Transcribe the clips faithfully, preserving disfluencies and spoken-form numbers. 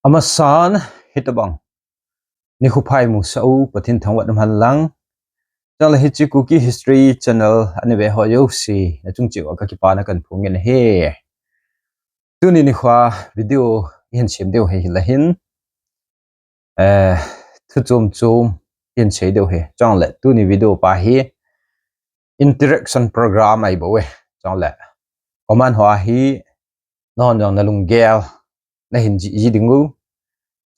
Amasan, hitabang nikho pha imusah u Pathen thangvah in umhen lang. Chule hiche Kuki History Channel ana ve ho jouse, nachung cheh uva kakipana kahin phong in ahi. Tuni nikho video ihin sem diu hi hilai hin, eh, thu chom chom ihin sei diu hi. Chule tuni video pa hi interaction program ahi bou e. Chule comment ho a hi nahon jong nalunggel nahin jih ji ding u.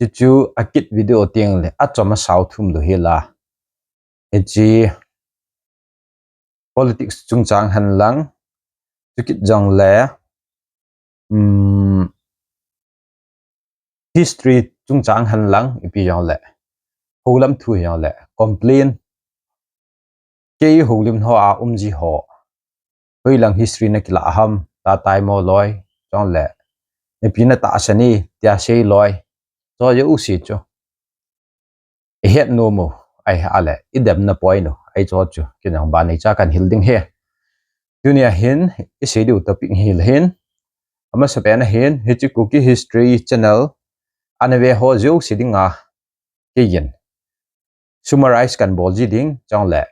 Chuchu akit video teng le achom asao thum lou hi la. Hiche politics chungchang hen lang, chukit jongle, um, history chungchang hen lang, ipi jongle, houlam thu jongle, complain, kei houlim ho a um ji ho, hoilang history nakilah ham, Tataimo loi, chule, ipi natahsan e, tia sei loi, chu jouse chu ihet nom u, ahileh idemna point u ahi, chu chu kei jong ban neicha kahin hil ding ahi. Tunia hin isei diu topic hi hilai hin, amasapen a hin hiche Kuki History Channel ana ve ho jouse dinga keiin summarize kahin bol ji ding, chule,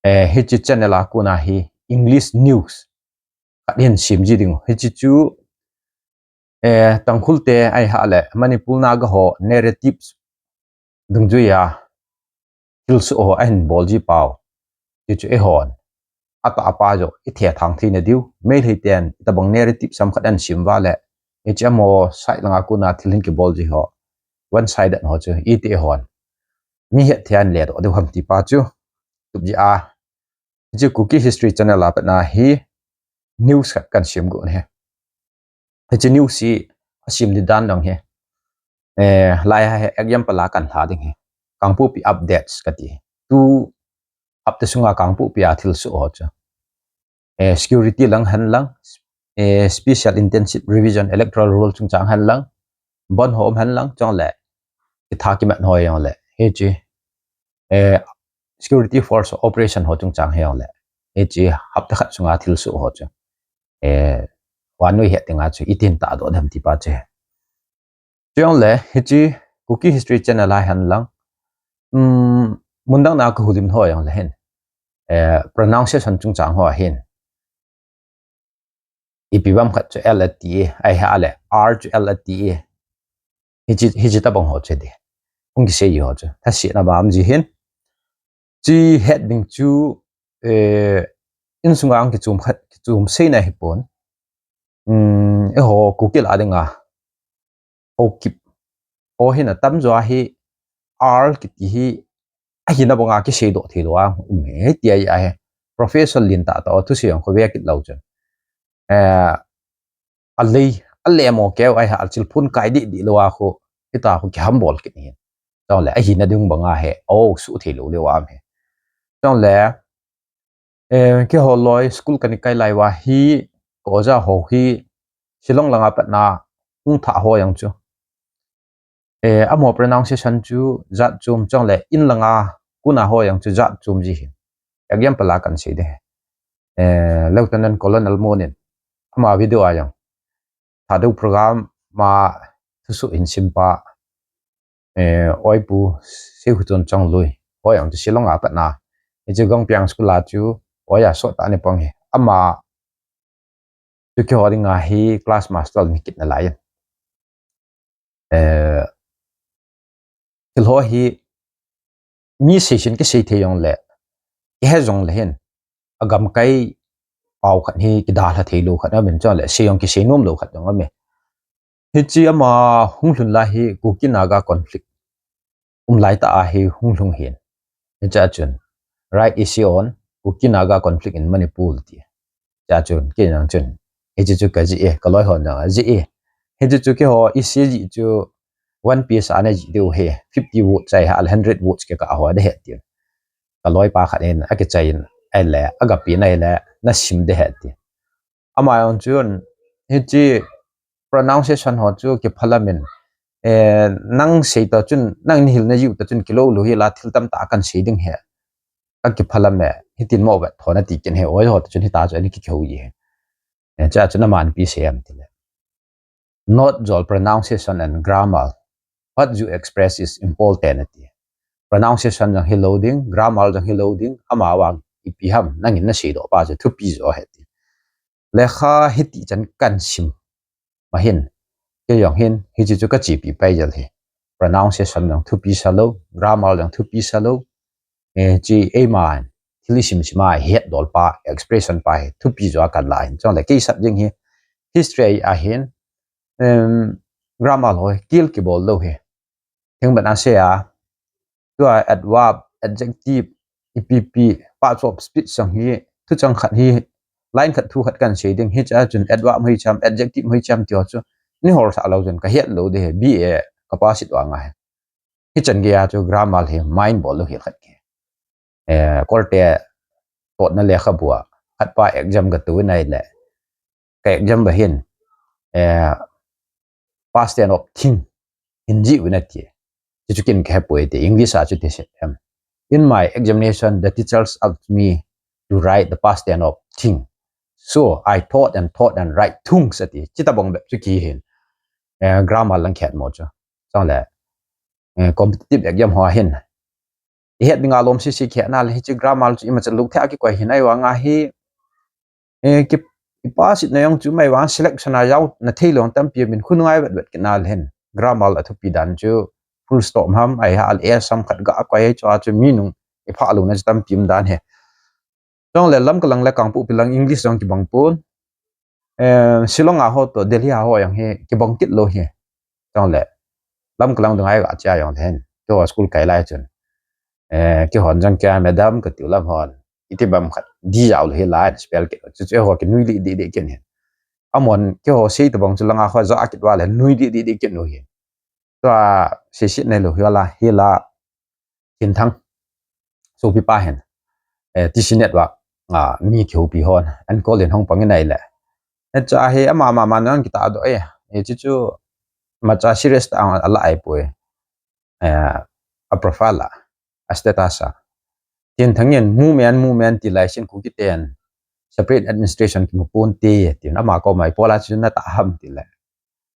eh, hiche channel a kona hi English news khat hin sem ji ding u. Hiche chu, eh, Tangkhul te ahileh Manipur Naga ho narratives dungjuia thilsoh ho ahin bol ji pau, hichu eihon atah a pa joh ithethang theina diu, Meitei ten itobang narrative sam khat ahin sem uva leh, hiche amaho side langa kona thil hin kibol ji ho, one sided ho chu iti eihon mi hetthei a hin ledoh diu ham ti pa chu tup jeh a, hiche Kuki History Channel a patna hi news khat kahin sem got ahi. Hiche news hi asem di dan dang hi, eh, lai a hi example a kahin lha ding ahi. Kangpokpi updates kati. Tu hapta sunga Kangpokpi a thilsoh ho chu, eh, security lang hen lang, eh, Special Intensive Revision Electoral Roll chungchang hen lang, bandh ho um hen lang, chule kitha kimat ho jongle, hiche, eh, security force operation ho chungchang hijongle, hiche hapta khat sunga thilsoh ho chu, eh, vannoi het dinga chu itin tahdoh dem ti pa chu. Chujongle hiche Kuki History Channel a hen lang, um, mun dang na kahoulim ho jongle hin, eh, pronunciation chungchang ho a hin, ipi bang khat chu L ati e, ahileh R chu L ati e, hiche, hiche tobang ho chu di, hung kisei ho chu thasetna bam ji hin, chu het ding chu, eh, insunga kichom khat, kichom seina hipon, um, eiho Kuki lah a dinga Haokip ho hin atamjo a hi R kiti hi ahina banga kiseidoh theilou a um e, tia ahi. Professor lentah tah ho thusei jong khu ve kit lou chun, eh, alei, alemo keu ahi, achilphun kai dih dih lou a khu, hitia khu kihambol kit ahin. Chule ahina ding banga hi, o, suh theilou leu a um e. Chule, eh, keiho loi school kana kai lai uva hi, ka oja ho hi Shillong langa patna hung thah ho jong chu, eh, amaho pronunciation chu jat chom, chule in langa kona ho jong chu jat chom ji hin. Example a kahin sei ding ahi. Eh, Lieutenant Colonel Mon in ama video a jong, Thadou program a thusoh hin sem pa, eh, Oipu Seihuchon Chongloi, ho jong chu Shillong a patna, hiche Gangpiang school a chu oja sot tah ana pang ahi. Ama chu keiho dinga hi class master ana hi kit nalai in, eh, thil ho hi mi seisin kisei thei jongle, kihe jongle hin, agamkai pao khat hi kidalha theilou khat aum in, chule sei jong kisei nomlou khat jong aum e. Hiche ama hung lhun lai hi Kuki Naga conflict um laitah a hi hung lhung ahin. Hichea chun, Right Essay on Kuki Naga Conflict in Manipur ti. Chea chun, kei jong chun, hiche chu kajih e, kaloi hon jong ajih e. Hiche chu keiho essay jih chu one page a ana jih diu ahi, fifty words ahileh hundred words kikah ho ahi tin kaloipa khat in akichai in, ahile agapen ahile nasim ding ahi ti. Ama jong chun, hiche pronunciation ho chu kiphalam in, eh, nang sei toh chun, nang nahil najiu toh chun kilou lou hila thil tamtah kahin sei ding ahi, kakiphalam e, hitin mo vet tho nati kit ahi, oiho toh chun hitia chu ana kihou ji ahi. Eh, chea chun aman ipi sei em tile, Note jol pronunciation and grammar. What you express is important ati. Pronunciation jong hilou ding, grammar jong hilou ding, ama vang ipi ham, nangin naseidoh pa chu thupi jo ahi ati. Lekha hiti chan kahin sim ma hin, kei jong hin, hiche chu kachepi pai jel hi. Pronunciation jong thupi salou, grammar jong thupi salou. Eh, chi eima hin, thil isim sim a hetdol pa, expression pa hi, thupi jo a kalah hin. Chule kei subject hi, history ahin, em, grammar ho hi, kel kibol lou hi. Thing ban a sei a, tua adverb, adjective, ipi ipi, parts of speech jong hi, thuchang khat hi, line khat thu khat kahin sei ding, hiche a chun adverb hoicham, adjective hoicham ti ho chu, nei holsah lou chun, kahet lou ding hi, B A ka pass it vang ahi. Hichan gei a chu grammar hi mind bol lou hi khat ke. Eh, kolte totna lekhabu a, khat pa exam katoh in ahile, ka exam ba hin, eh, past tense of think, hin jih uvin ati. Chuchu kin kahepoi ti, English a chu ti se em. In my examination, the teachers asked me to write the past tense of think. So I thought and thought and write thungs ati. Chuti bang bep chu kihi hin. Eh, grammar lang khet mo chu. Chule, eh, competitive exam ho hin. Ihet dinga lom sisi khetna le hiche grammar chu imacha lou thei a kikoi hin ahivang ahi. Eh, ki, i pass it na jong chu mai vang selection a jaona thei lou tampi min khonung a ivet vet kit na le hin. Grammar a thupi dan chu full stop ham, ahi hal e sam khat ga koi chu a chu mi nung iphah louna chu tampi um dan hi. Chule Lamka lang le Kangpokpi lang English jong kibang pon. Eh, Shillong a ho toh Delhi a ho jong hi kibang kit lou hi. Chule Lamka lang dunga iga che a jong le hin. Keiho school kai lai chun. Eh, keihon jong kei a madam katiu lam hon. Iti bang khat di jao lou hi lai spell kit. Chu chu eiho kinui lih dih dih kit hin. Amahon keiho sei tabang chu langa ho ja kit uva le nui lih dih dih kit lou hi. Tua seiset nailou hi la, hi la, Thinthang. Sopi pa hin. Eh, T C Network, ah, mi kihoupi hon. An call in hung pang in ahile. Eh, cha hi ama ama ama nan kitahdoh e. Eh, chuchu imacha serious tah a la ahipoi. Eh, a profile a, a status a. Thinthang in movement, movement ti lai sin Kuki ten separate administration kimu ponte, tin ama koma ipi la chu natah ham ti le.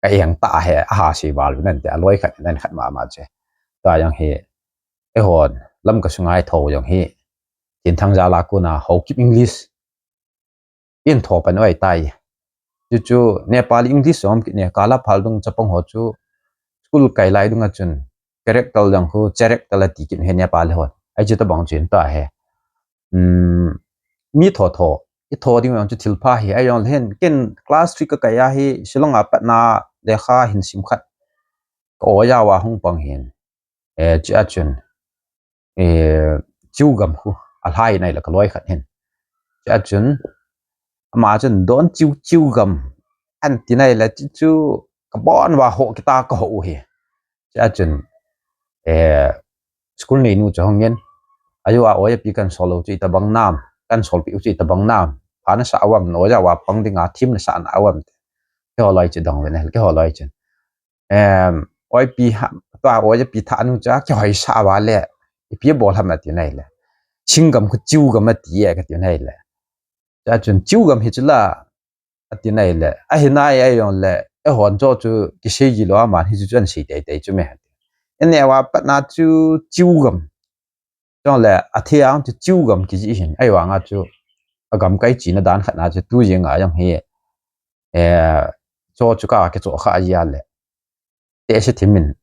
Ka eng tah hi, aha sei val nan ti, aloi khat nan khat mama che. Tua jong hi, eihon, Lamka sunga itho jong hi, Thinthang jal a kona Haokip English in tho pan oi tai. Chuchu Nepali English som kit ne, kala phal dung chapang ho chu school kai lai dunga chun character jong khu character la ti kit he Nepali hon. Ahi chu tabang chu hin ta he. Um, mi tho tho, itho ding jong chu thil pha hi, ahi jong le hin, ken class three kakai a hi, Shillong a patna lekha hin sim khat. Ka oja uva hung pang hin. Eh, chua chun, eh, Chiu gam khu, alhai nai la ka loi khat hin. Chua chun, ama chun don chiu chiu gam, an ti nai la chu chu, ka bon uva ho kita ka ho u hi. Chua chun, eh, school neinu chu hung in, ajo a oja pi kan sol u chu itabang nam, kan solpi u chu itabang nam, pha nasa uvam, oja uva pang dinga thim nasa na uvam. Keiho loi chu dong uvin, keiho loi chun. Em, oipi ha, tua oja pi tha nu cha, kihoi sa uva le, ipi bol ham ati nai le. Sing gam khu chiu gam ati e kati nai le. Chua chun chiu gam hi chu la, ati nai le. Ahi nai ahi jong le, eihon cho chu kisei ji lou aman hi chu chun sei tei tei chu me. Ene uva patna chu chiu gam. Chule, athi ang chu chiu gam kiji hin, ahivanga chu, agam kai china dan khat na chu, tu jing a jong hi, eh, cho chu ka kicho kha ji a le. Tehse thim in,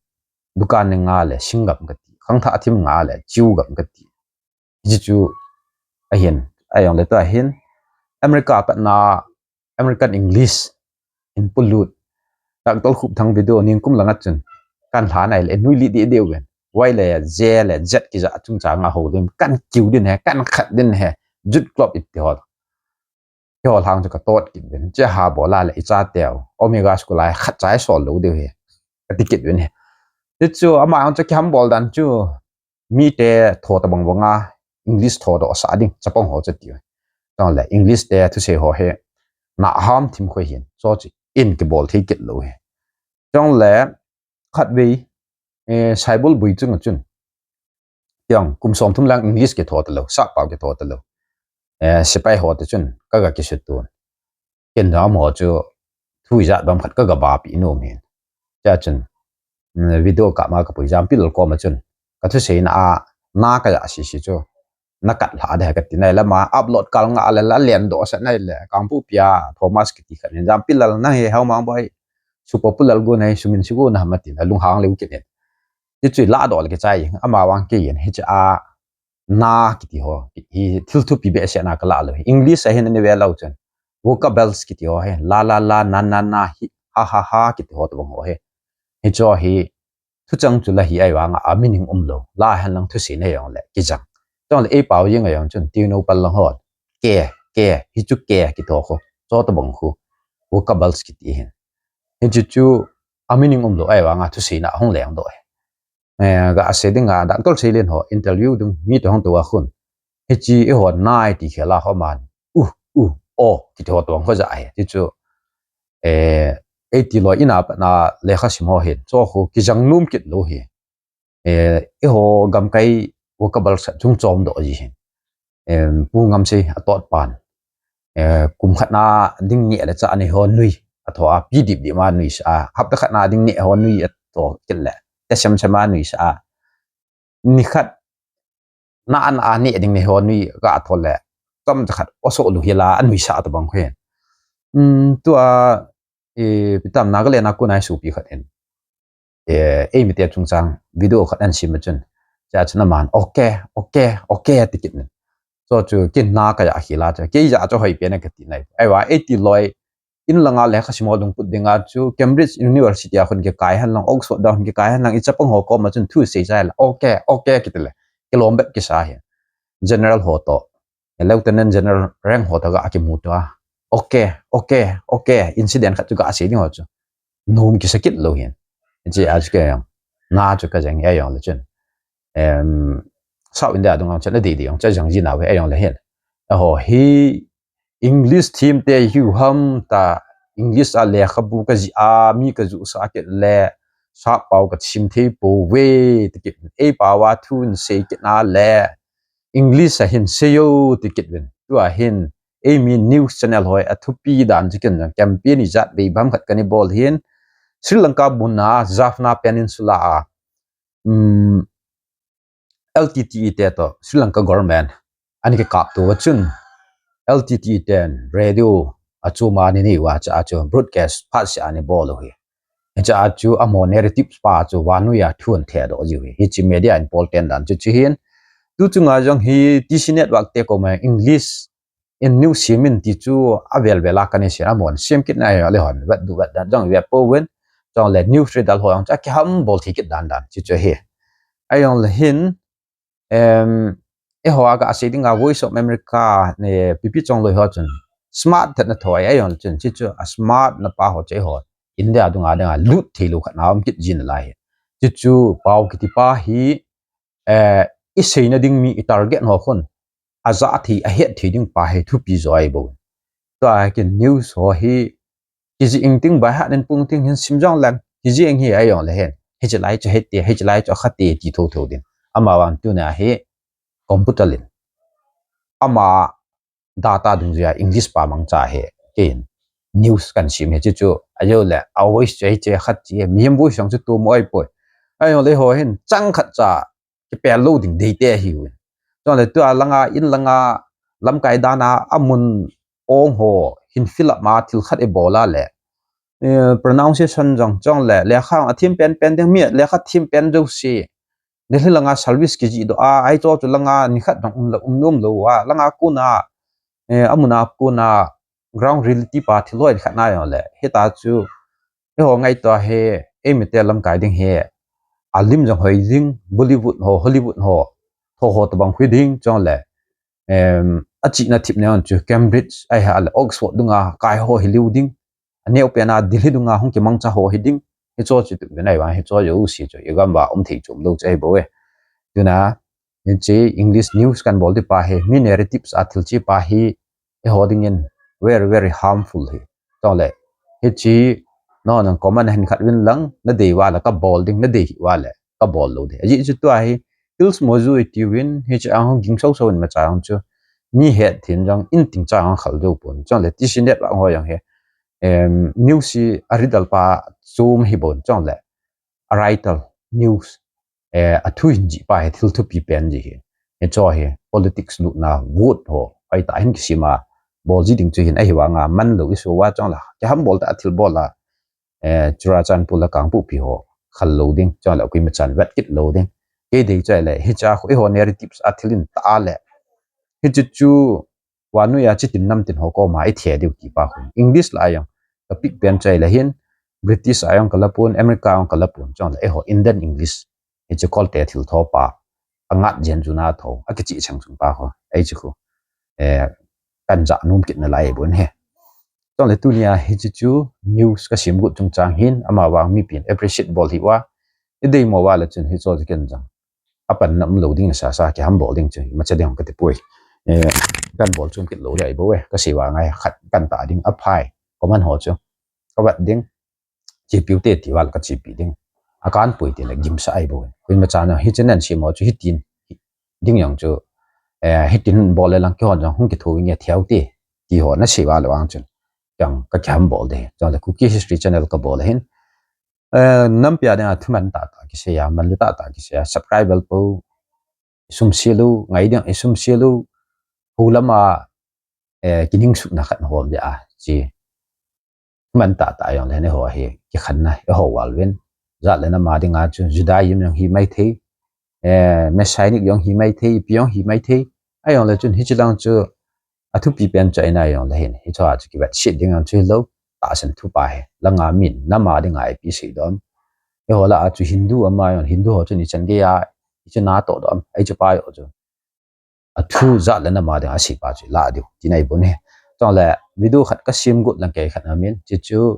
dukan ni nga le, sing gam kati, khangthah thim nga le, chiu gam kati. Ji chu, ahin, ahijong le tua hin, America patna, American English in polut. Doctor Khupthang video ningkum langa chun kan lha nai le nui li di deu ven. Y le Z le Z kija chungchanga ho din kan kiu din he, kan khat din he. Jut Club iti ho. Keiho lang chu ka tot kit ven. Che ha bola le icha teu. Omega school a khat chai sol lou deu he. Ka ti kit ven he. Ti chu ama ang chu kiham bol dan chu. Mite tho tabang banga English thodoh sa ding chapang ho chu ti. Chule English te thusei ho hi na ham thim khoi hin. So chu in kibol thei kit lou hi. Chule khatvei, eh, Saibol bui chunga chun. Tiang kum som thum lang English kitho talou, sap pao kitho talou. Eh, sepai ho te chun ka ga kisutun. Ken jam ho chu thu ijat bang khat ka gaba pi nom hin. Cha chun, mm, video ka ma ka pui jam pilal ko ma chun. Ka thu sei na a, na ka ja si si chu. Na kat la de ka ti nai la ma upload kal nga le la len do sa nai le. Kang pu pia Thomas kiti khat hin jam pilal na he hau mang boi. Su popular go nai su min si go na ma ti na lung hang le u kit ne. Ti chu la do le ke chai. Ama wang ke yen hi cha a na kiti ho, hi thil thupi behseh na ka la lo. English a hin ani ve lo chun. Vocables kiti ho hi, la la la, na na na, hi, ha ha ha kiti ho tobang ho hi. Hi cho hi, thuchang chu la hi ai vang a meaning um lo. La hen lang thusi na jong le, kijang. Chong le ei pau jing a jong chun, tiu no pal lang ho. Ke, ke, hi chu ke kiti ho. Cho tobang khu. Vocables kiti hin. Hi chu chu, a meaning um lo ai vang a thusi na hung leng do hi. Eh, ga ase ding a, Doctor Seilin ho interview ding mi to hong to a khun. Hi chi i ho nai ti khela ho man. U, u, o, kiti ho to hong ho ja he. Ti chu, eh, ei ti loi ina pa na lekha sim ho hin. Cho khu kijang num kit lo hi. Eh, i ho gam kai vocables chung chom do ji hin. Em, Pu Ngamsei a tot pan. Eh, kum khat na ding ni le cha ani ho nui. A tho a pi dip dip ma nui sa. Hapta khat na ding ni ho nui a to kit le. Te sem sem ma nui sa. Ni khat na an a ni ding ni ho nui ka tho le. Kam cha khat o so lu hi la a nui sa to bang khen. Um, tua, eh, pitam na ka le na ku nai su pi khat en. Eh, ei mi te chung chang video khat an sim ma chun. Cha chun a man, okay, okay, okay, ti kit nin. Cho chu kin na ka ja hi la cha. Kei ja cho hoi pe na ka ti nai. Ai wa, ei ti loi in langa lekha sim ho dung put ding a chu Cambridge University a khun ke kai han lang, Oxford da khun ke kai han lang, i chapang ho ko ma chun thu sei sai la. Okay, okay, kit le. Ke lom bet ki sa hi. General ho to. Lieutenant General rank ho to ga ki mu to a. Okay, okay, okay. Incident khat chu ga sei ding ho chu. Num ki sa kit lo hin. Chi a chu ke yang. Na chu ka jang ya yang le chun. Em, South India dung ang chun a di di ang cha jang ji na we a yang le hin. A ho hi English thim te hiu ham ta English a lekha bu ka ji a mi ka ju sa kit le sa pau ka sim thei po ve ti kit ei pau a thu in sei kit na le English a hin sei yo ti kit vin. Tua hin ei mi news channel hoi a thupi dan chi kin jang campaign i jat bei bam khat ka ni bol hin Sri Lanka bun a Jaffna Peninsula a, um, L T T E te to Sri Lanka government ani ke kap to wa chun L T T E ten radio a chu ma ni ni wa cha chu broadcast phat se ani bol hi. Cha chu a mo narrative pa chu wa nu ya thuan the do ji hi. Hi chi media in pol ten dan chu chi hin. Tu chu nga jong hi T C Network te ko ma English in news sim in ti chu a vel vel a ka ni se a mon sim kit na ya le hon vet du vet dan jong vet po wen jong le news reader ho jong cha ki ham bol thi kit dan dan chi chu hi. A jong le hin, em, e ho a ka sei ding a Voice of America ne pipi chong loi ho chun smart that na thoi a jong le chun chi chu a smart na pa ho che ho India dung a ding a lut thi lu khat na um kit jin lai. Chi chu pau kiti pa hi, eh, i sei na ding mi i target ho khun a za thei, a het thei ding pa hi thupi jo ai bo. Tua ki news ho hi, ki ji ing ting bai ha nen pung ting hin sim jong lang, ki ji ing hi ai jong le hen. Hi chi lai chu het te, hi chi lai chu khat te ti tho tho din. Ama wan tu na hi computer lin. Ama data dung jia English pa mang cha he. Kin news kan sim he chi chu. A jo le, a voice che che khat chi he. Mi hem voice sang chu tu mo ai poi. Ai jong le ho hin chang khat cha ki pel lo ding dei te hi u. Chong le tua langa in langa lamkai dana a mun ong ho hin fill up ma thil khat e bola le. Eh, pronunciation jong chong le, lekha a thim pen pen ding mi lekha thim pen jo si. Delhi langa service ki ji do a, ai cho chu langa ni khat dong um la um nom lo a, langa kuna, eh, amuna kuna ground reality pa thil hoi khat na jong le. Hita chu Eiho ngai to he, ei mi te lamkai ding he, a lim jong hoi ding, Bollywood ho, Hollywood ho, tho ho to bang hui ding, chong le, em, a chi na thip ne on chu Cambridge, ai ha le Oxford dunga, kai ho hi liu ding, a neo pe na Delhi dunga hung ki mang cha ho hi ding, hi cho chi tu ve nai wa, hi cho yo si cho, i gam ba um thei chum lo chai bo e. Tu na, Hichi English news kan bol di pa hi, mi narratives a thil chi pa hi, eiho dingin very, very harmful hi. Tong le, hichi, no, nang comment hin khat vin lang, na dei wa le ka bol ding, na dei hi wa le ka bol lo di. Aji chu tua hi, Hills Mozu i ti vin, hichi ang hong ging so so in ma cha ang chu, mi het thin jong in ting cha ang khal do pun. Chong le, T C Network ho jong hi, News hi a riddle pa chu hi bon chong le, a riddle, news, a thu hin ji pa hi thil thupi pen ji hi. Hicho hi politics lutna vote ho, ai ta hin kisima bol ji ding chu hin ahi vanga man lo isu va chong la. Kiham bol ta a thil bol la, Churachandpur la Kangpokpi ho khal lo ding, chong le Koimachan vet kit lo ding. Kei dei chai le, hicha khu eiho narratives a thil in ta le. Hichu chu, vannoi a chitin namtin ho koma i thei diu ti pa khu. English la jong ka pick pen chai le hin, British a jong ka la pon, America a jong ka la pon, chong le eiho Indian English. Hichu Kolte thil tho pa, a ngat jen juna tho, a kichi chang chung pa khu. Ei chu khu. Kan ja num kit na lai bon he. Chong le tunia hichu chu news ka sim got chungchang hin, ama vang mipin appreciate bol hi va. I dei mo va le chun hicho chu ken jang. A pan na um lo ding sa sa kiham bol ding chu, macha ding ka ti pui. Kan bol chum kit lo le ai bo e, ka sei va ngai khat kan ta ding a phai. Comment ho chu. Ka vat ding. Chi piu te ti val ka chi pi ding. A kan pui ti le gimsa ai bo e. Koimachan hichu nan sim ho chu hitin. Ding jong chu. Hitin bol le lang kihon jong hung kithu nge thiau ti. Ti ho na sei va le vang chun. Chang ka kiham bol de. Chang le Kuki History Channel ka bol hin. Nampi a dinga thuman ta ta kisei a, man le ta ta kisei a, subscribe bol po, i sum sia lo, ngai ding i sum sia lo, hu lama, kining sukna khat hom dia, chi. Thuman ta ta jong le ne ho hi, kikhanna, eiho val vin. Jat le nam a dinga chu, Judaism jong hi mai thei, Messianic jong hi mai thei, ipi jong hi mai thei, a jong le chun hichi lang chu, a thupi pen chu aina jong le hin, hicho a chu kivet sit ding jong chu hi lo, tahsan thu pa hi, langa min, nam a dinga ipi sei dom. Eiho la a chu Hindu ama jong, Hindu ho chun i chan gei a, i chun a to dom, ei chu pa jong chu. A thu jat le nam a dinga sei pa chu la diu, ti nai bon hi. Chong le, video khat ka sim got lang kei khat na min, chi chu,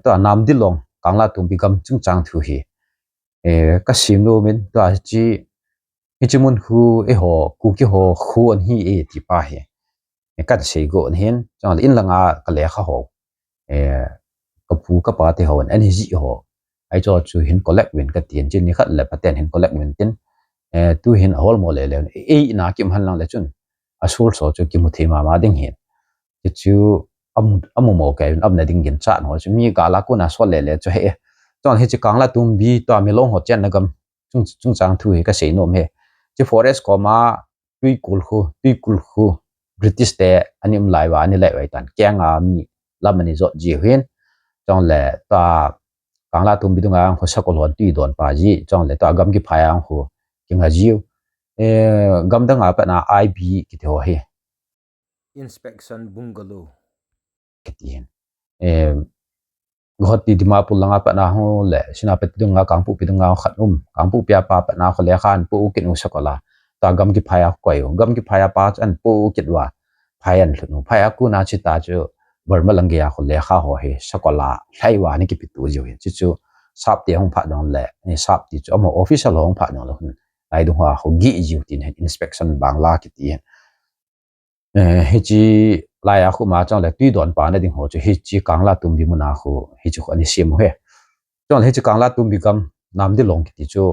tua Namdilong, Kanglatongbi gam chungchang thu hi. Ka sim lo min, tua chi, hichi mun khu, eiho, Kuki ho, khu an hi e ti pa hi. Kan sei got hin, chong le in langa ka lekha ho. Ka pu ka pa te ho, an hi ji ho. Ai cho chu hin collect vin ka tin, chin ni khat le paten hin collect vin tin. Tu hin a hol mo le le, ei na kim han lang le chun. A sul so chu kimu thei mama ding hin. Chi chu, amu mo kei, amna ding gin chan ho chu. Mi ka la kuna so le le chu he. Chong hichi Kanglatongbi tua Milong ho chen na gam. Chungchang thu hi ka sei nom he. Chi forest koma Tuikul khu, Tuikul khu, British te ani um lai va, ani lai vai tan. Keng a mi lam ani jot ji hin. Chong le ta Kanglatongbi dunga khu sakol hon tui don pa ji. Chong le ta gam kiphai a khu kinga jiu. Gam dang a pat na I B kiti ho hi. Inspection bungalow. Kiti hin. Guwahati Dimapur langa pat na ho le, Senapati dunga, Kangpokpi dunga khat um. Kangpokpi a pa pat na khu lekha an pu u kit u sakol a. Ta gam kiphai a koi u. Gam kiphai a pa chu an pu u kit va. Phai an lhun u. Phai a kuna chi ta chu Burma lang gei a khu lekha ho hi sakol a lhai va ni kipi tu jiu hi. Chi chu sap te hung phat dong le, ni sap ti chu amo official hung phat dong le hun. Lai dung ho khu gi jiu tin hin inspection bang la kiti hin. Hichi lai a khu ma chong le tui don pa na ding ho chu hichi Kanglatongbi mun a khu hichi khu ani sim u he. Chong le hichi Kanglatongbi gam Namdilong kiti chu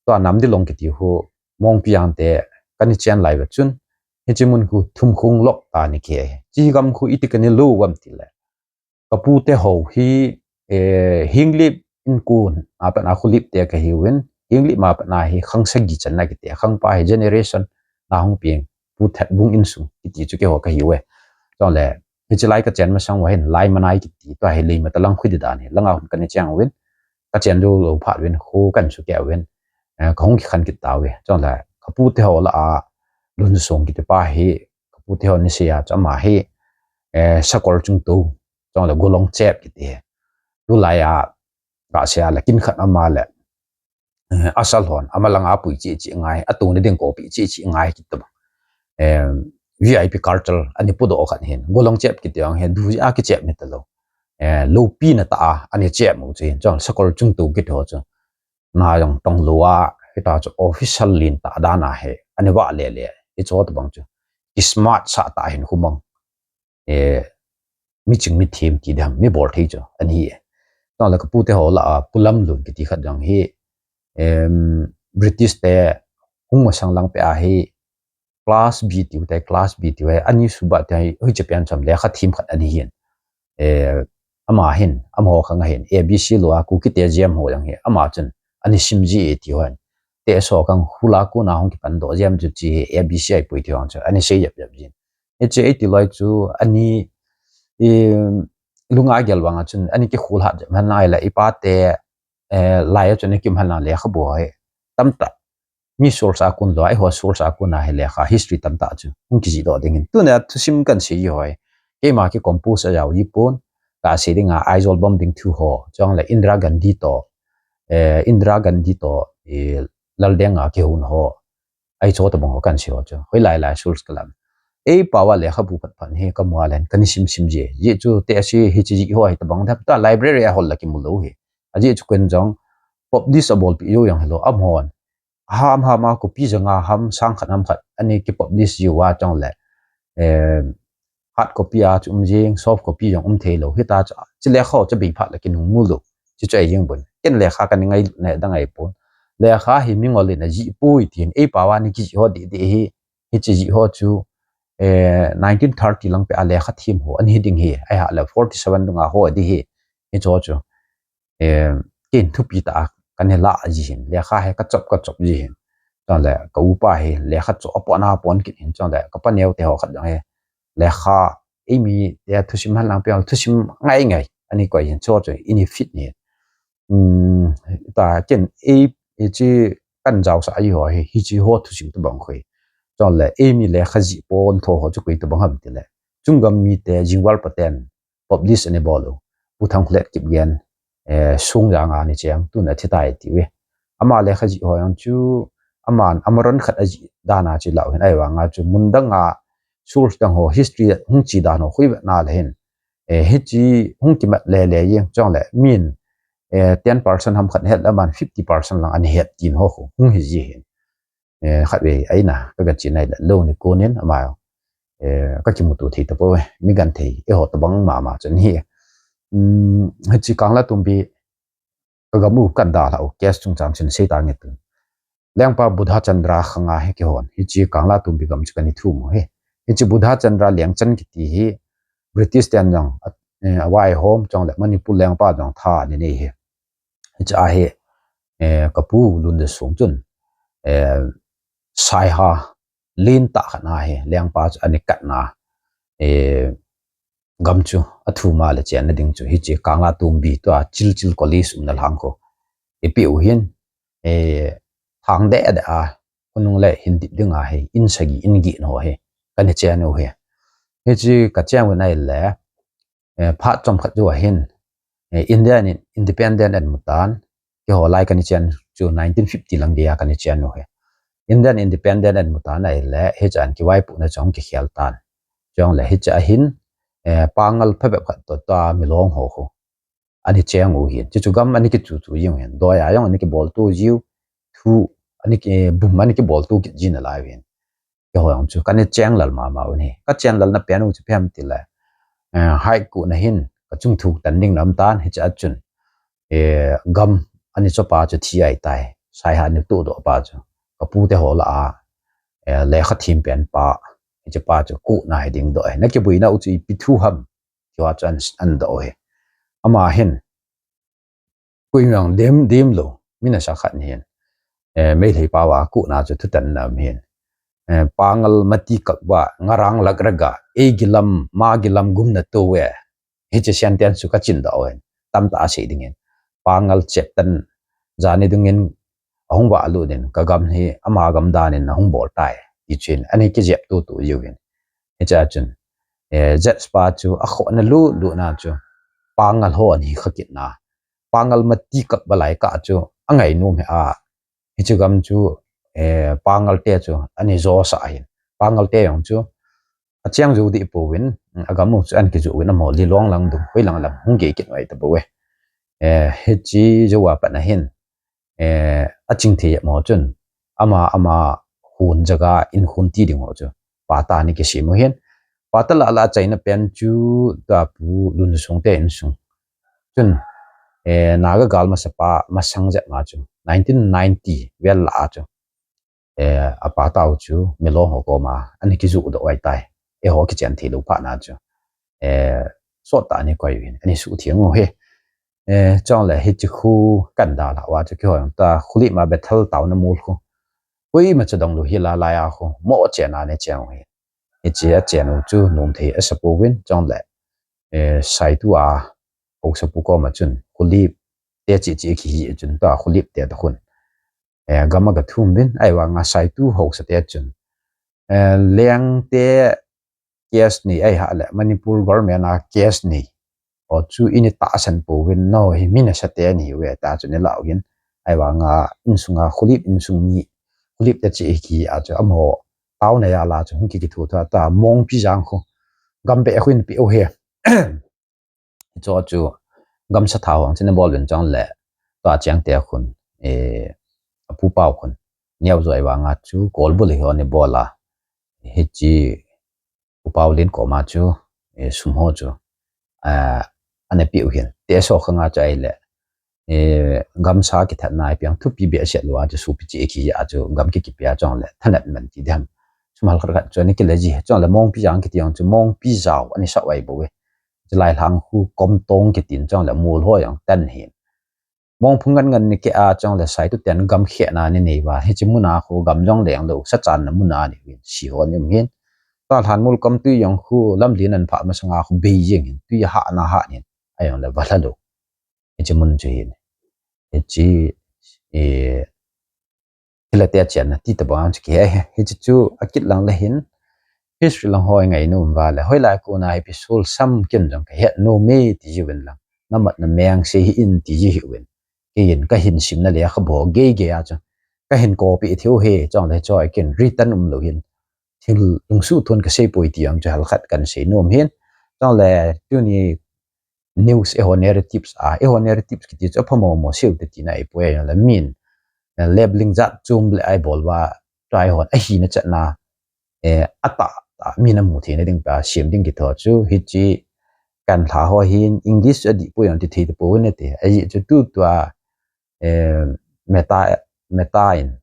tua Namdilong kiti khu Mongpi ang te kani chen lai va chun hichi mun khu Thumkhung lok ta ni ke. Chi gam khu iti kani lo gam ti le. Ka pu te ho hi, Hinglip in kun a pat na khu lip te ka hi uvin, Hinglip ma pat na hi khang sagi chan na kiti, khang pa hi generation na hung pieng, Pu Thatbung insung kiti chu ke ho ka hi uve. Chong le, hichi lai ka chen masang va hin, Laimanai kiti, tua hi Leimata lang khu di dan hi, langa hun kani chang uvin, ka chen lo lo phat uvin, khu kan su ke uvin, ka hung kikhan kit ta uve. Chong le, ka pu te ho la a, Lunsong kiti pa hi, ka pu te ho ni sia chama hi, sakol chung tu, Chong le Golong Chep kiti he. Tulai a, ka sia le kin khat ama le. Asal hon, ama langa pui chi chi ngai, atu ni ding kopi chi chi ngai kiti ba. V I P culture, ani pu do khat hin. Golong Chep kiti ang he, du a ki chep ni ta lo. Lopi na ta a, ani chep mu chi hin. Chong sakol chung tu kiti ho chu. Na jong tong lo a, hita chu official lin ta dan a he. Ani va le le, i cho ta bang chu. Ki smart sa ta hin humang. Miching mithem ti dam, mi bol thei chu, ani e. Chong le ka pu te ho la a, Pu Lamlun kiti khat jong hi, British te hung masang lang pe a hi, class B tiu te, class B tiu he, ani suba te hi, hui che pian cham le kha thim khat ani hin. eh, ama hin, amaho khang ahin, A B C lou a, Kuki te jam ho jong hi, ama chun, ani sim ji e ti hon. Te so khang hula kuna hung kipan doh jam chu chi hi, A B C ai pui ti hon chu, ani sei jap jap jin. Hiche ei ti loi chu, ani, i, lunga gel vang a chun, ani kikhul hat jap han lai la, i pa te, eh, lai a chun, i kim han lang lekhabu hoi. Tamtah. Mi source a kun lou, eiho source a kun a hi lekha history tamtah chu hung kijih doh ding in. Tuna thusim kan sei ji hoi. Keima ki compose a jao ji pon. Ka sei ding a Aizawl bombing thu ho. Chong le Indira Gandhi to. Eh, Indira Gandhi to. Eh, Laldenga kihon ho. Ai cho tabang ho kan sei ho chu. Hoi lai lai source kalam. Ei pao a lekhabu phat phat hi kamu a len kani sim sim ji. Ji chu te asi hiche ji ho hi tabang dap ta library a hol la kimu lou hi. Aji chu kun jong publish a bolpi jou jong hilou amhon. Ham ham a copy janga ham sang khat ham khat ani ki publish jiu a chong le, eh, hard copy a chu um jing, soft copy jong um thei lou. Hita chu, chi lekha chu bei phat le kinung mu lou. Chi chu ei jing bun. Ken lekha kani ngai ne dang ai pon. Lekha hi mingol in ajih pui tin, ei pao a ni kijih ho di di hi, hiche jih ho chu, eh, nineteen thirty lang pe a lekha thim ho, ani hi ding hi, ai ha le forty seven dunga ho di hi, hiche ho chu. Eh, kin thupi ta a kan he la ji hin, lekha he ka chop ka chop ji hin. Chong le, ka upa he, lekha chop a pon a pon kit hin, chong le, ka pa neo te ho khat jong he, lekha, ei mi te thusim han lang pe, thusim ngai ngai, ani koi hin, cho cho, ini fit ni. Um, ta ken, ei, ei chi kan jao sa ai ho he, hi chi ho thusim tabang khoi. Chong le, ei mi lekha ji pon tho ho chu koi tabang ham ti le. Chunggam mi te, jingwal paten, publish ani bol u. Pu Thangkhulet Kipgen, eh, Sungjang a ni cheng, tuna thi tai ti uve. Ama lekha ji ho jong chu, aman, amaron khat aji dan a chi lau hin ai vang a chu, mun dang a, source dang ho, history hung chi dan ho, hui vet na le hin. Eh, hichi hung kimat le le jeng chong le, min, eh, ten percent ham khat het le man fifty percent lang ani het tin ho khu, hung hi ji hin. Eh, khat ve, ai na, ka ga chi nai le, lo ni konin, ama, eh, ka kimutu thei ta po, mi gan thei, eiho tabang mama chun hi. Um, hichi Kangla Tumbi, ka gam u kan da la u, case chungchang chun sei ta nge tu. Lengpa Buddha Chandra khang a hi kihon, hichi Kangla Tumbi gam chu kani thum u hi. Hichi Buddha Chandra Lengchan kiti hi, British ten jong, eh, avai hom chong le Manipur lengpa jong tha ni nei hi. Hichi a hi, eh, ka pu Lunjasung chun, eh, Saiha, lin ta khat na hi, lengpa chu ani kat na, eh, gam chu, athum a le chen na ding chu, hichi Kangla Tumbi tua, Chilchil College umna lang khu. Ipi u hin, eh, thang de de a, khonung le hin dip ding a hi, in sagi, in gi no hi, kani chen u hi. Hichi ka chen u nai le, eh, phat chom khat chu ahin, eh, India in independent an mutan, keiho lai kani chen chu nineteen fifty lang dia kani chen u hi. Indian independent an mutan ai le, hichan kivaipohna chong kikhel tan. Chong le hicha hin, eh, pangal phabep khat to ta milong ho ho. Ani cheng u hin. Chuchu gam ani kichu chu jing hin. Doi a jong ani kibol tu jiu. Thu ani ki, bum ani kibol tu kit jin alai hin. Keiho jong chu kani cheng lal mama u ni. Ka cheng lal na pen u chu phem ti le. Eh, hai ku na hin. Ka chung thuk tan ding nam tan hicha chun. Eh, gam ani chopa chu thi ai tai. Saiha ni tu do pa chu. Ka pu te ho la a. Eh, lekha thim pen pa. Hicha pa chu ku na hi ding do. Na kibui na u chu ipi thu ham. Keiho chu an, an do hi. Ama hin. Kui mang dim, dim lo. Mina sa khat ni hin. Eh, Meitei pao a ku na chu thutan nam hin. Eh, pangal mati kak ba, ngarang lak raga, ei gilam, ma gilam gum na to we. Hiche sentence chu ka chin da oin. Tam ta a sei ding in. Pangal chet tan jani dung in ahung va lu din. Ka gam hi ama gam dan in ahung bol tai. Ti chin. Ani ki jep tu tu jiu hin. Hicha chun. Eh, jet spa chu a kho na lu lu na chu. Pangal ho ani kha kit na. Pangal mati kak ba lai ka chu. Angai nu me a. Hichu gam chu, eh, pangal te chu, ani jo sa hin. Pangal te jong chu, a chiang ju di po win, a gam u chu an ki ju win a mo li long lang dung, hoi lang lang, hung ge kit wai ta bo we. Eh, hichi jo wa pa na hin, eh, a ching thei mo chun, ama, ama hun jaga in hun ti ding ho chu. Pata ni ki si mo hin. Pata la la chai na pen chu, ta pu lun sung te in sung. Chun, eh, Naga gal masa pa, masang jet ma chu, nineteen ninety vel la chu, eh, a pa tau chu, milong ho koma, ani ki ju do wai tai, e ho ki chen thi lu pa na chu, eh, sot tah a ni koi uvin, ani suhtheng u hi. Eh, chule hiche khu kan dalha uva chu kihou ta, Khulip ma Bethel taona mol khu. Koima cha dong lou hi la lai a khu, mo chen a ni cheng u hi. Hiche a chen u chu nom thei asa pouvin, chule, eh, Saitu a, haosapu koma chun, Khulip te chi chi kihi chun ta, Khulip te ta khun. Eh, gam a ga thum uvin, ahivanga Saitu haosa te chun. Eh, Leng te case nei ahi a le, Manipur government a case nei. O chu ini tahsan pouvin, no hi mi nasa te ni uve ta chu ni lau hin. Ahivanga insunga Khulip insung mi, Khulip te chi kihi a chu amaho taona a la chu hung ki kithu tha ta, Mongpi jang khu. Gam be khu in pi u he. Hicho chu gamsa tha hong chin bol uvin chule, tua cheng te khun, eh, apu pau khun, niau joi vanga chu kolbul hi hon ni bol a, hiche upa u Lin koma chu, eh, sum ho chu, ah, ana pe u hin, te so khanga chu ahile, eh, gamsa kithatna a piang thupi behseh lou a chu supi chi kihi a chu gam ki kipe a chule, thanat man ti dem. Sum hal khat khat chu ani kile ji, chule Mongpi jang kiti jong chu Mongpi jao ani sa uve bou e. Chulai lang khu Komtong kitin chule mol ho jong tan hin. Mongphung ngan ngan ni ke a chule Saitu ten gam khehna ni nei uva. Hiche muna khu gam jong leng lou, sa channa muna ni uvin, si ho ni um hin. Tua lhan mol Komtui jong khu lamlen an pha masanga khu bei jeng hin, tui a hah na hah nin, ajongle va lha lou. Hiche mun chu hin. Hiche, eh, thilha te a chenna ti tabang chu kihe, hiche chu akit lang le hin, history lang ho i ngai nom uva le, hoilai a kona hi pi sul sam kin jong ka het nom e ti ji uvin lang, na mat na meng sei hih in ti ji hih uvin, kei in ka hin simna lekhabu gei gei a chu, ka hin copy thei u hi, chule choi kin written um lou hin, thil lungsuh thon ka sei poi ti jong chu hal khat kan sei nom hin, chule tuni news, eiho narratives a, eiho narratives kiti chu apha mo mo seu te tina i poi a, la min, eh, labeling jat chom le a i bol uva, tua eihon ahina chatna, eh, atah, tah, min amu theina ding pa, sem ding kithou chu, hiche kan lha ho hin, English a dih poi jong ti thei tapou nate, ajeh chu tutua, eh, Meta, Meta in,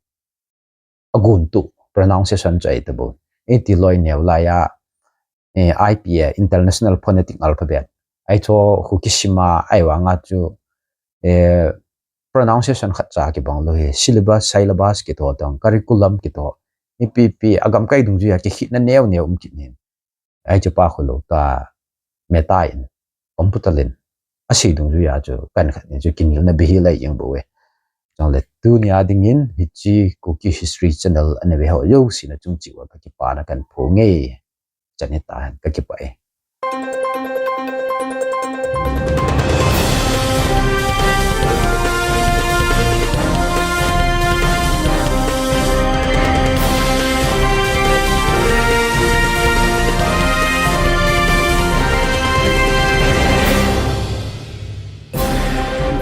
agun tu pronunciation chu ahi tabou. Iti loi neo lai a, eh, I P A, International Phonetic Alphabet. Ahi chu khu kisima ahi vanga chu, eh, pronunciation khat cha kibang lou hi, syllabus, syllabus kithou tong, curriculum kithou. Ipi pi, agam kai dungjui a kikhehna neo neo um kit nin. Ahi chu pa khu lou ta, Meta in, computer in, asei dungjui a chu, kan khat ni chu kinelna bih hi lai jeng bou e. Chule tuni a dingin, hiche Kuki History Channel ana ve ho jouse na chung cheh uva ka kipana kan phong e. Chan hita hen, ka kipah e.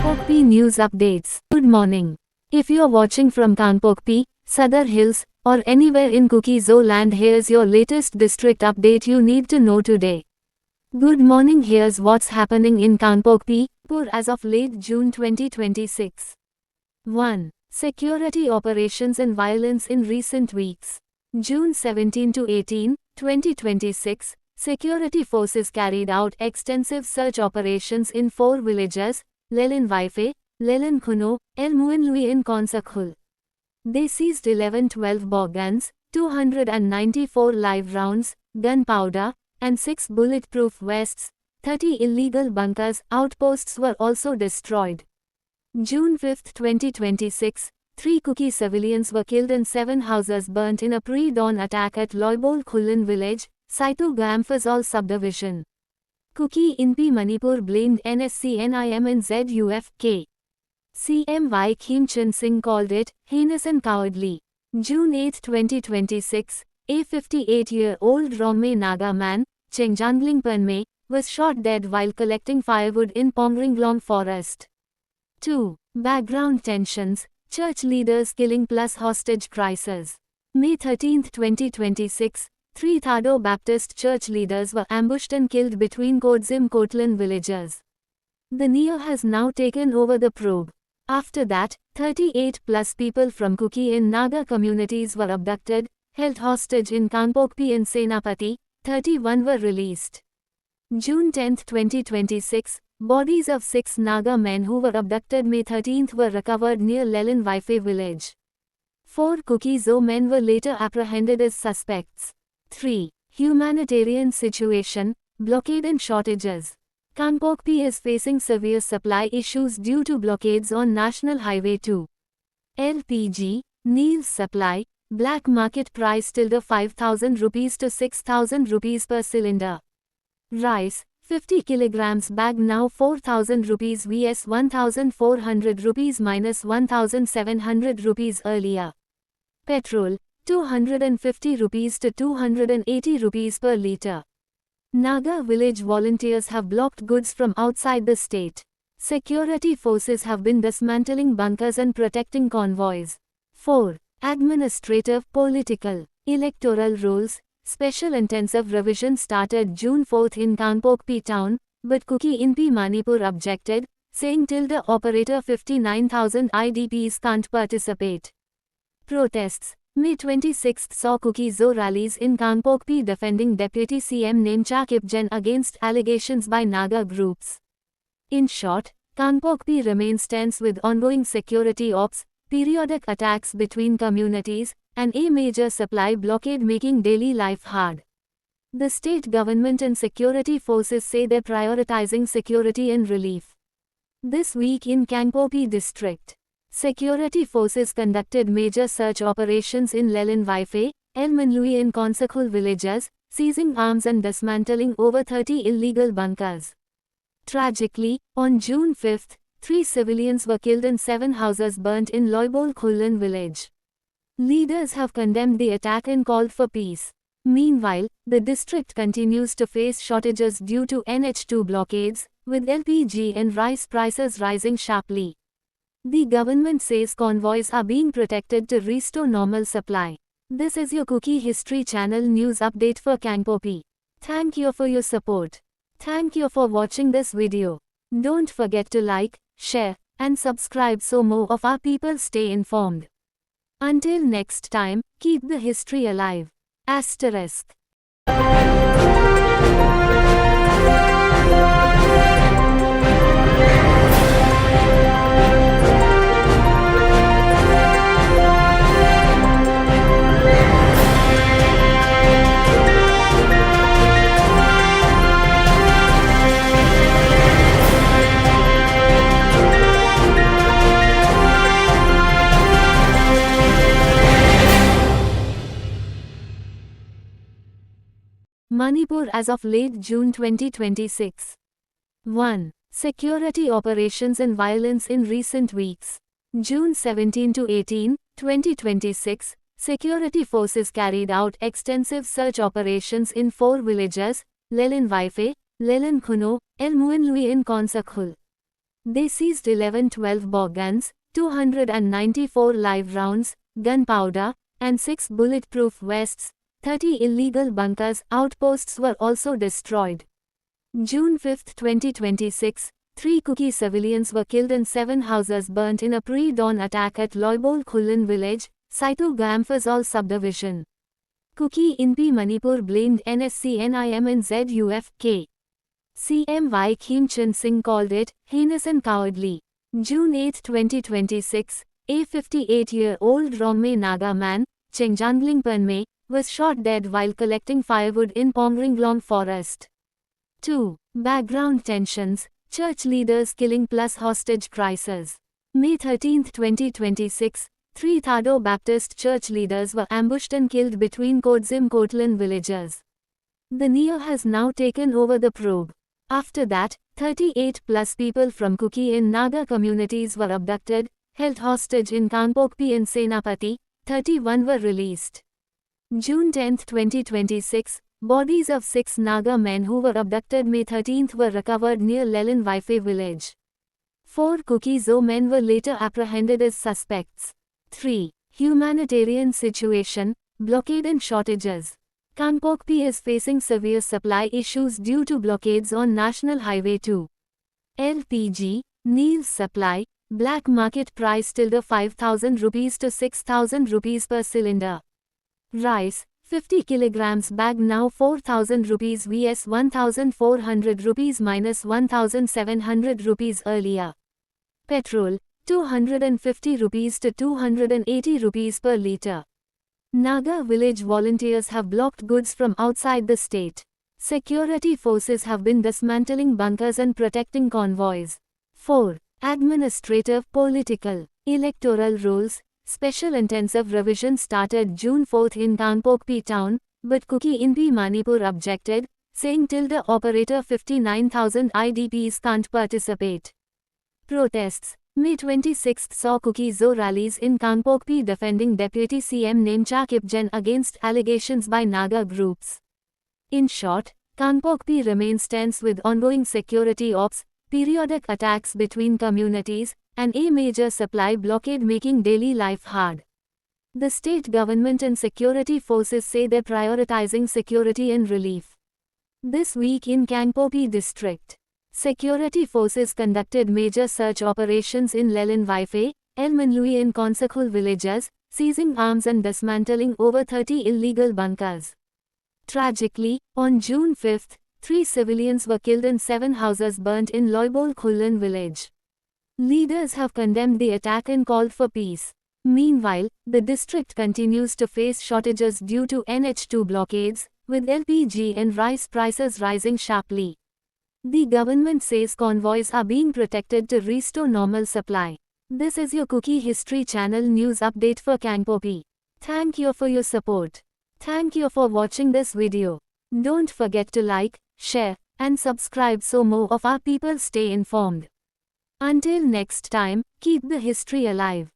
Kangpokpi News Updates. Good morning. If you're watching from Kangpokpi, Sadar Hills, or anywhere in Kuki-Zo land, here's your latest district update you need to know today. Good morning, here's what's happening in Kangpokpi, Pur as of late June twenty twenty-six. One. Security operations and violence in recent weeks. June seventeen to eighteen, twenty twenty-six, security forces carried out extensive search operations in four villages, Lelen Vaife, Lelen Khuno, El Muin Lui and Konsakhul. They seized eleven twelve bog guns, two hundred and ninety-four live rounds, gunpowder, and six bulletproof vests, thirty illegal bunkers. Outposts were also destroyed. June fifth, twenty twenty-six, three Kuki civilians were killed and seven houses burnt in a pre-dawn attack at Loibol Khullen village, Saitu Gram Fazol subdivision. Kuki Inpi Manipur blamed N S C N I M and Z U F K. C M Y Khemchand Singh called it heinous and cowardly. June eighth, twenty twenty-six, a fifty-eight-year-old Rongmei Naga man, Chengjangling Panmei, was shot dead while collecting firewood in Pongringlong forest. Two. Background tensions, church leaders killing plus hostage crisis. May thirteenth, twenty twenty-six, three Thado Baptist church leaders were ambushed and killed between Kodzim Kotlan villages. The N I A has now taken over the probe. After that, thirty-eight plus people from Kuki and Naga communities were abducted, held hostage in Kangpokpi and Senapati, thirty-one were released. June tenth, twenty twenty-six, bodies of six Naga men who were abducted May thirteenth were recovered near Lelen Vaiphei village. Four Kuki-Zo men were later apprehended as suspects. Three. Humanitarian situation, blockade and shortages. Kangpokpi is facing severe supply issues due to blockades on National Highway two. L P G, news supply, black market price tilde five thousand rupees to six thousand rupees per cylinder. Rice, fifty kilograms bag now four thousand rupees versus one thousand four hundred rupees minus one thousand seven hundred rupees earlier. Petrol, two hundred and fifty rupees to two hundred and eighty rupees per litre. Naga village volunteers have blocked goods from outside the state. Security forces have been dismantling bunkers and protecting convoys. Four. Administrative, political, electoral rules. Special intensive revision started June fourth in Kangpokpi town, but Kuki Inpi Manipur objected, saying tilde operator fifty-nine thousand I D Ps can't participate. Protests. May twenty-sixth saw Kuki-Zo rallies in Kangpokpi defending Deputy C M Nemcha Kipgen against allegations by Naga groups. In short, Kangpokpi remains tense with ongoing security ops, periodic attacks between communities, and a major supply blockade making daily life hard. The state government and security forces say they're prioritizing security and relief. This week in Kangpokpi district, security forces conducted major search operations in Lelen Vaiphei, El Manlui and Konsakhul villages, seizing arms and dismantling over thirty illegal bunkers. Tragically, on June fifth, three civilians were killed and seven houses burnt in Loibol Khullen village. Leaders have condemned the attack and called for peace. Meanwhile, the district continues to face shortages due to N H two blockades, with L P G and rice prices rising sharply. The government says convoys are being protected to restore normal supply. This is your Kuki History Channel news update for Kangpokpi. Thank you for your support. Thank you for watching this video. Don't forget to like, share, and subscribe so more of our people stay informed. Until next time, keep the history alive. Asterisk. Manipur as of late June twenty twenty-six. One. Security operations and violence in recent weeks. June seventeen to eighteen, twenty twenty-six, security forces carried out extensive search operations in four villages, Lelen Vaiphei, Lelen Khuno, El Muanlui and Konsakhul. They seized eleven twelve bog guns, two hundred and ninety-four live rounds, gunpowder, and six bulletproof vests. Thirty illegal bunkers, outposts were also destroyed. June fifth, twenty twenty-six, three Kuki civilians were killed and seven houses burnt in a pre-dawn attack at Loibol Khullen village, Saitu Gamphazol subdivision. Kuki Inpi Manipur blamed N S C N I M and Z U F K. C M Y Khemchand Singh called it heinous and cowardly. June eighth, twenty twenty-six, a fifty-eight-year-old Rongmei Naga man, Chengjangling Panmei, was shot dead while collecting firewood in Pongringlong forest. Two. Background tensions, church leaders killing plus hostage crisis. May thirteenth, twenty twenty-six, three Thado Baptist church leaders were ambushed and killed between Kodzim Kotlan villages. The N I A has now taken over the probe. After that, thirty-eight plus people from Kuki and Naga communities were abducted, held hostage in Kangpokpi and Senapati, thirty-one were released. June tenth, twenty twenty-six, bodies of six Naga men who were abducted May thirteenth were recovered near Lelen Vaiphei village. Four Kuki-Zo men were later apprehended as suspects. Three. Humanitarian situation, blockade and shortages. Kangpokpi is facing severe supply issues due to blockades on National Highway two. L P G, news supply, black market price tilde five thousand rupees to six thousand rupees per cylinder. Rice, fifty kilograms bag now four thousand rupees versus one thousand four hundred rupees minus one thousand seven hundred rupees earlier. Petrol, two hundred and fifty rupees to two hundred and eighty rupees per litre. Naga village volunteers have blocked goods from outside the state. Security forces have been dismantling bunkers and protecting convoys. Four. Administrative, political, electoral rules. Special intensive revision started June fourth in Kangpokpi town, but Kuki Inpi Manipur objected, saying till the operator fifty-nine thousand I D Ps can't participate. Protests. May twenty-sixth saw Kuki-Zo rallies in Kangpokpi defending Deputy C M Nemcha Kipgen against allegations by Naga groups. In short, Kangpokpi remains tense with ongoing security ops, periodic attacks between communities, and a major supply blockade making daily life hard. The state government and security forces say they're prioritizing security and relief. This week in Kangpokpi district, security forces conducted major search operations in Lelenvaife, El Manlui and Konsakhul villages, seizing arms and dismantling over thirty illegal bunkers. Tragically, on June fifth, three civilians were killed and seven houses burnt in Loibol Khullen village. Leaders have condemned the attack and called for peace. Meanwhile, the district continues to face shortages due to N H two blockades, with L P G and rice prices rising sharply. The government says convoys are being protected to restore normal supply. This is your Kuki History Channel news update for Kangpokpi. Thank you for your support. Thank you for watching this video. Don't forget to like, share, and subscribe so more of our people stay informed. Until next time, keep the history alive.